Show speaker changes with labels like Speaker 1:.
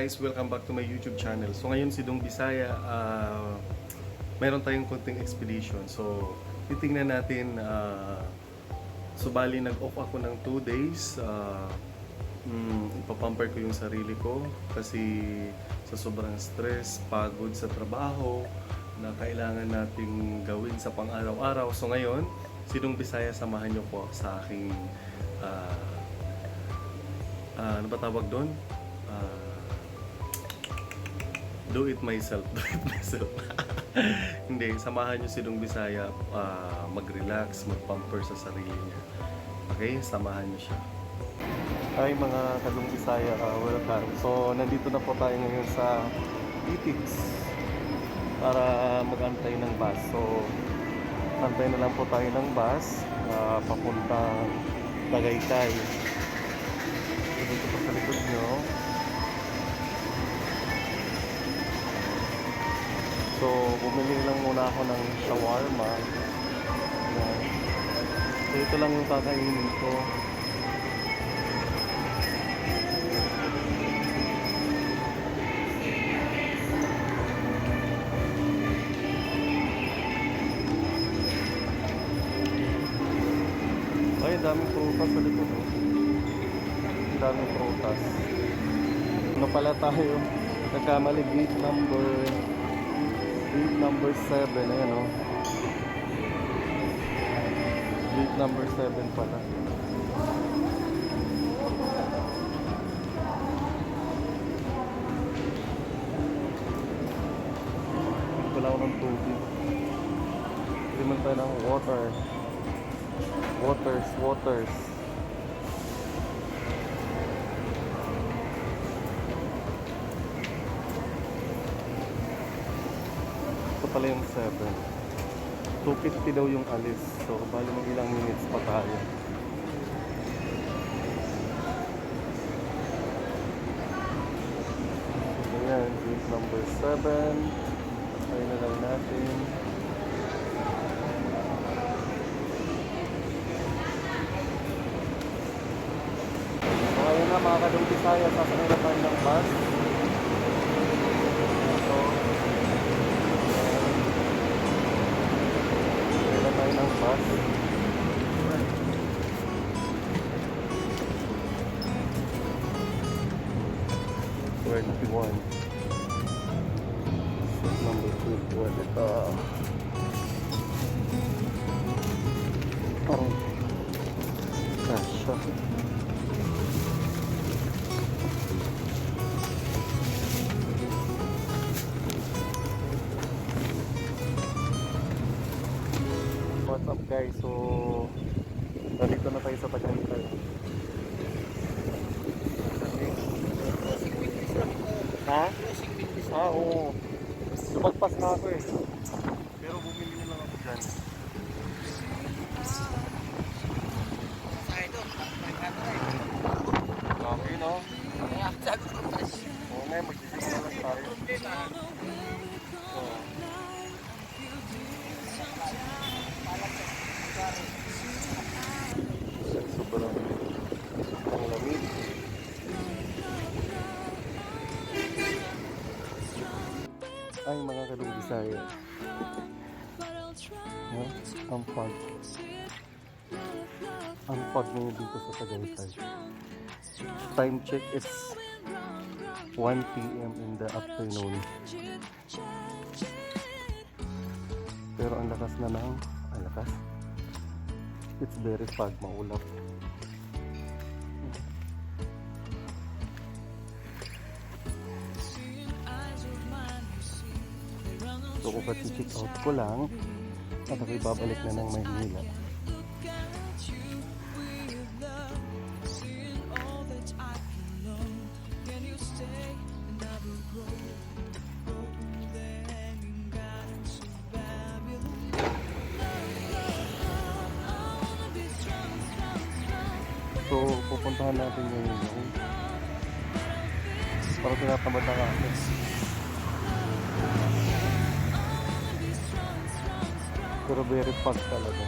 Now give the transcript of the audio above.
Speaker 1: Guys? Welcome back to my YouTube channel. So ngayon si Dong Bisaya, meron tayong konting expedition. So titingnan natin, so bali nag-off ako ng 2 days. Ipapamper ko yung sarili ko kasi sa sobrang stress, pagod sa trabaho na kailangan nating gawin sa pang-araw-araw. So ngayon, si Dong Bisaya, samahan niyo po sa aking ano ba tawag doon? Do it myself. Do it myself. Hindi, samahan niyo si Dong Bisaya mag-relax, mag-pamper sa sarili niya. Okay? Samahan niyo siya. Hi mga kadong Bisaya, welcome. So, nandito na po tayo ngayon sa Etix para mag-antay ng bus. So, antay na lang po tayo ng bus papuntang Tagaytay. So, dito po sa likod nyo. So, bumili lang muna ako ng shawarma. Ayan. So, ito lang yung kakainin ko. Ay, ang daming prutas sa likod. Oh. Ang daming prutas. Ano pala tayo? Nagkamali, gate number 7. Ayan oh. Gate number 7 pala. Bili pala ako ng tubig. Bili man tayo ng water. Waters, waters. Ito pala yung 7. 2:50 daw yung alis. So, bali mag ilang minutes pa tayo. So, ayan, gate number 7. Try na lang natin. So, ayun na mga kadong Bisaya, sasakay na tayo ng bus. So, ayan. Sakay na tayo ng bus. 21. Seat number 21. Ito. Oh. Kasha. What's up, guys? So, nandito na tayo sa Tagaytay. Ha? Ah, oo. Lumagpas na ako eh. Pero bumili na lang ako dyan.
Speaker 2: Sa ito, 500.
Speaker 1: Okay, no?
Speaker 2: Kaya sabi ko,
Speaker 1: Oo nga, magsisig na lang tayo.
Speaker 2: problema.
Speaker 1: Oo. Sobrang ang lamig. Ay, mga kadong Bisaya. No? Ang fog. Ang fog ngayon dito sa Tagaytay. Time check is 1 p.m. in the afternoon. Pero ang lakas na ng, ang lakas. It's very fog, maulap. So kung check out ko lang at ako'y babalik na ng Maynila. So pupuntahan natin ngayon yung parang tinatamad na ako. Pero very fog talaga.